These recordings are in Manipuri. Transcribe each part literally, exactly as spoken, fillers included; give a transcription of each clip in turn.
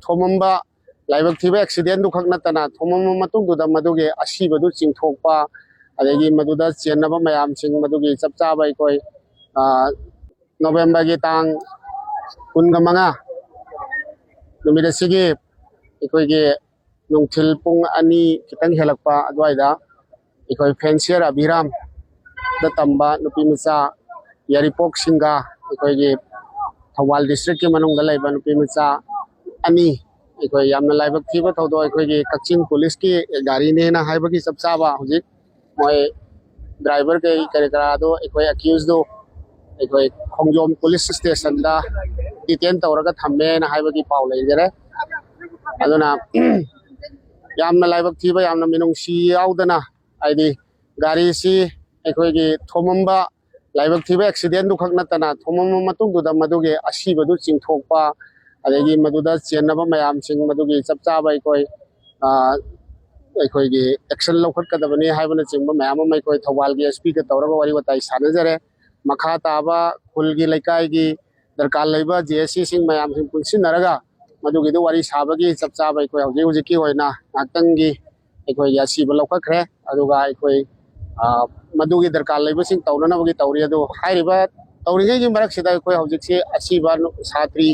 ꯊꯣꯝꯃꯝꯕ, ꯂꯥꯏꯕꯛ ꯊꯤꯕ ꯑꯦꯛꯁꯤꯗꯦꯟꯗꯨ ꯈꯛ ꯅꯠꯇꯅ, ꯊꯣꯝꯃꯝꯕ ꯃꯇꯨꯡꯗꯨꯗ ꯃꯗꯨꯒꯤ ꯑꯁꯤꯕꯗꯨ ꯆꯤꯡꯊꯣꯛꯄ, ꯑꯗꯒꯤ ꯃꯗꯨꯗ ꯆꯦꯟꯅꯕ ꯃꯌꯥꯝꯁꯤꯡ, ꯃꯗꯨꯒꯤ ꯆꯞ ꯆꯥꯕ ꯑꯩꯈꯣꯏ ꯅꯣꯕꯦꯝꯕꯔꯒꯤ ꯇꯥꯡ ꯀꯨꯟꯒ ꯃꯉꯥ ꯅꯨꯃꯤꯠ ꯑꯁꯤꯒꯤ ꯑꯩꯈꯣꯏꯒꯤ ꯅꯨꯡꯊꯤꯜ ꯄꯨꯡ ꯑꯅꯤ ꯈꯤꯇꯪ ꯍꯦꯜꯂꯛꯄ ꯑꯗꯨꯋꯥꯏꯗ ꯑꯩꯈꯣꯏ ꯐꯦꯟꯁꯤꯌꯔ ꯑꯕꯤꯔꯥꯝꯗ ꯇꯝꯕ ꯅꯨꯄꯤ ꯃꯆꯥ ꯌꯥꯏꯔꯤꯄꯣꯛ ꯁꯤꯡꯒꯥ, ꯑꯩꯈꯣꯏꯒꯤ ꯊꯧꯕꯥꯜ ꯗꯤꯁꯇ꯭ꯔꯤꯛꯀꯤ ꯃꯅꯨꯡꯗ ꯂꯩꯕ ꯅꯨꯄꯤ ꯃꯆꯥ ꯑꯅꯤ, ꯑꯩꯈꯣꯏ ꯌꯥꯝꯅ ꯂꯥꯏꯕꯛ ꯊꯤꯕ ꯊꯧꯗꯣꯛ, ꯑꯩꯈꯣꯏꯒꯤ ꯀꯛꯆꯤꯡ ꯄꯨꯂꯤꯁꯀꯤ ꯒꯥꯔꯤꯅꯦꯅ ꯍꯥꯏꯕꯒꯤ ꯆꯞ ꯆꯥꯕ ꯍꯧꯖꯤꯛ ꯃꯣꯏ ꯗ꯭ꯔꯥꯏꯚꯔ ꯀꯩ ꯀꯔꯤ ꯀꯔꯥꯗꯣ ꯑꯩꯈꯣꯏ ꯑꯦꯀ꯭ꯌꯨꯁꯗꯣ ꯑꯩꯈꯣꯏ ꯈꯣꯡꯖꯣꯝ ꯄꯨꯂꯤꯁ ꯁ꯭ꯇꯦꯁꯟꯗ ꯗꯤꯇꯦꯟ ꯇꯧꯔꯒ ꯊꯝꯃꯦꯅ ꯍꯥꯏꯕꯒꯤ ꯄꯥꯎ ꯂꯩꯖꯔꯦ꯫ ꯑꯗꯨꯅ ꯌꯥꯝꯅ ꯂꯥꯏꯕꯛ ꯊꯤꯕ, ꯌꯥꯝꯅ ꯃꯤꯅꯨꯡꯁꯤ ꯌꯥꯎꯗꯅ, ꯍꯥꯏꯗꯤ ꯒꯥꯔꯤꯁꯤ ꯑꯩꯈꯣꯏꯒꯤ ꯊꯣꯝꯃꯝꯕ, ꯂꯥꯏꯕꯛ ꯊꯤꯕ ꯑꯦꯛꯁꯤꯗꯦꯟꯗꯨ ꯈꯛ ꯅꯠꯇꯅ, ꯊꯣꯝꯃꯝꯕ ꯃꯇꯨꯡꯗꯨꯗ ꯃꯗꯨꯒꯤ ꯑꯁꯤꯕꯗꯨ ꯆꯤꯡꯊꯣꯛꯄ, ꯑꯗꯒꯤ ꯃꯗꯨꯗ ꯆꯦꯟꯅꯕ ꯃꯌꯥꯝꯁꯤꯡ ꯃꯗꯨꯒꯤ ꯆꯞ ꯆꯥꯕ ꯑꯩꯈꯣꯏ ꯑꯩꯈꯣꯏꯒꯤ ꯑꯦꯛꯁꯟ ꯂꯧꯈꯠꯀꯗꯕꯅꯤ ꯍꯥꯏꯕꯅꯆꯤꯡꯕ ꯃꯌꯥꯝ ꯑꯃ ꯑꯩꯈꯣꯏ ꯊꯧꯕꯥꯜꯒꯤ ꯑꯦꯁ ꯄꯤꯒ ꯇꯧꯔꯒ ꯋꯥꯔꯤ ꯋꯥꯇꯥꯏ ꯁꯥꯟꯅꯖꯔꯦ꯫ ꯃꯈꯥ ꯇꯥꯕ ꯈꯨꯜꯒꯤ, ꯂꯩꯀꯥꯏꯒꯤ ꯗꯔꯀꯥꯔ ꯂꯩꯕ ꯖꯦ ꯑꯦꯁ ꯁꯤꯁꯤꯡ ꯃꯌꯥꯝꯁꯤꯡ ꯄꯨꯟꯁꯤꯟꯅꯔꯒ ꯃꯗꯨꯒꯤꯗꯨ ꯋꯥꯔꯤ ꯁꯥꯕꯒꯤ ꯆꯞ ꯆꯥꯕ ꯑꯩꯈꯣꯏ ꯍꯧꯖꯤꯛ ꯍꯧꯖꯤꯛꯀꯤ ꯑꯣꯏꯅ ꯉꯥꯏꯍꯥꯛꯇꯪꯒꯤ ꯑꯩꯈꯣꯏꯒꯤ ꯑꯁꯤꯕ ꯂꯧꯈꯠꯈ꯭ꯔꯦ꯫ ꯑꯗꯨꯒ ꯑꯩꯈꯣꯏ ꯃꯗꯨꯒꯤ ꯗꯔꯀꯥꯔ ꯂꯩꯕꯁꯤꯡ ꯇꯧꯅꯅꯕꯒꯤ ꯇꯧꯔꯤ꯫ ꯑꯗꯨ ꯍꯥꯏꯔꯤꯕ ꯇꯧꯔꯤꯉꯩꯒꯤ ꯃꯔꯛꯁꯤꯗ ꯑꯩꯈꯣꯏ ꯍꯧꯖꯤꯛꯁꯤ ꯑꯁꯤꯕ ꯁꯥꯇ꯭ꯔꯤ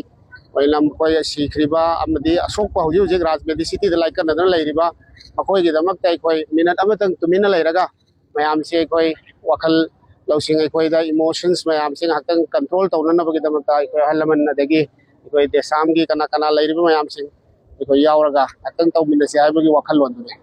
ꯑꯣꯏꯅ ꯃꯈꯣꯏ ꯁꯤꯈ꯭ꯔꯤꯕ ꯑꯃꯗꯤ ꯑꯁꯣꯛꯄ ꯍꯧꯖꯤꯛ ꯍꯧꯖꯤꯛ ꯔꯥꯖ ꯃꯦꯗꯤꯁꯤꯇꯤꯗ ꯂꯥꯏꯀꯠꯅꯗꯨꯅ ꯂꯩꯔꯤꯕ ꯃꯈꯣꯏꯒꯤꯗꯃꯛꯇ ꯑꯩꯈꯣꯏ ꯃꯤꯅꯠ ꯑꯃꯇꯪ ꯇꯨꯃꯤꯟꯅ ꯂꯩꯔꯒ ꯃꯌꯥꯝꯁꯦ ꯑꯩꯈꯣꯏ ꯋꯥꯈꯜ ꯂꯧꯁꯤꯡ, ꯑꯩꯈꯣꯏꯗ ꯏꯃꯣꯁꯟꯁ ꯃꯌꯥꯝꯁꯦ ꯉꯥꯏꯍꯥꯛꯇꯪ ꯀꯟꯇ꯭ꯔꯣꯜ ꯇꯧꯅꯅꯕꯒꯤꯗꯃꯛꯇ ꯑꯩꯈꯣꯏ ꯑꯍꯜ ꯂꯃꯟ ꯑꯗꯒꯤ ꯑꯩꯈꯣꯏ ꯗꯦꯁꯥꯝꯒꯤ ꯀꯅꯥ ꯀꯅꯥ ꯂꯩꯔꯤꯕ ꯃꯌꯥꯝꯁꯤꯡ ꯑꯩꯈꯣꯏ ꯌꯥꯎꯔꯒ ꯉꯥꯏꯍꯥꯛꯇꯪ ꯇꯧꯃꯤꯟꯅꯁꯤ ꯍꯥꯏꯕꯒꯤ ꯋꯥꯈꯜꯂꯣꯟꯗꯨꯅꯤ꯫